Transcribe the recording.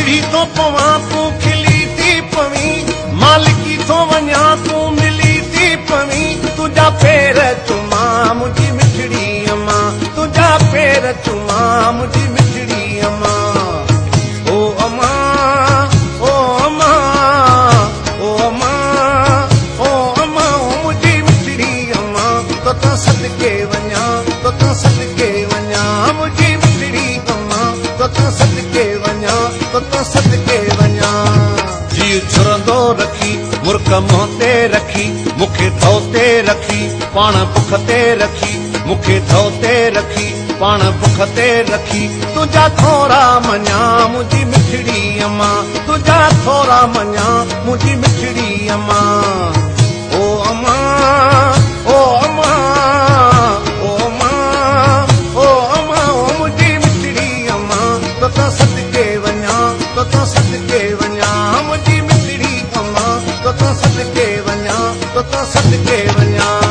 وڙهي ٿو پوان تون کلي ٿي پوين، مان لڪي ٿو وڃان تون ملي ٿي پوين، تنهنجا پير چمان منهنجي مٺڙي امان، تنهنجا پير چمان منهنجي مٺڙي امان. او امان او امان او امان او امان او منهنجي مٺڙي امان، توتان صدقي وڃان توتان صدقي وڃان منهنجي مٺڙي امان، توتان صدقي وڃان توتان صدقي وڃان. جيء جهرندو رکي مرڪ منهن تي رکي، مون کي ٿو تي رکي پاڻ بک تي رکي، مون کي ٿو تي رکي پاڻ بک تي رکي، تنهنجا ٿورا مڃان منهنجي مٺڙي امان، تنهنجا ٿورا مڃان منهنجي مٺڙي امان. او امان او امان او امان او امان او منهنجي مٺڙي امان، توتان صدقي وڃان توتان صدقي وڃان منهنجي مٺڙي امان، توتان صدقي وڃان توتان صدقي وڃان.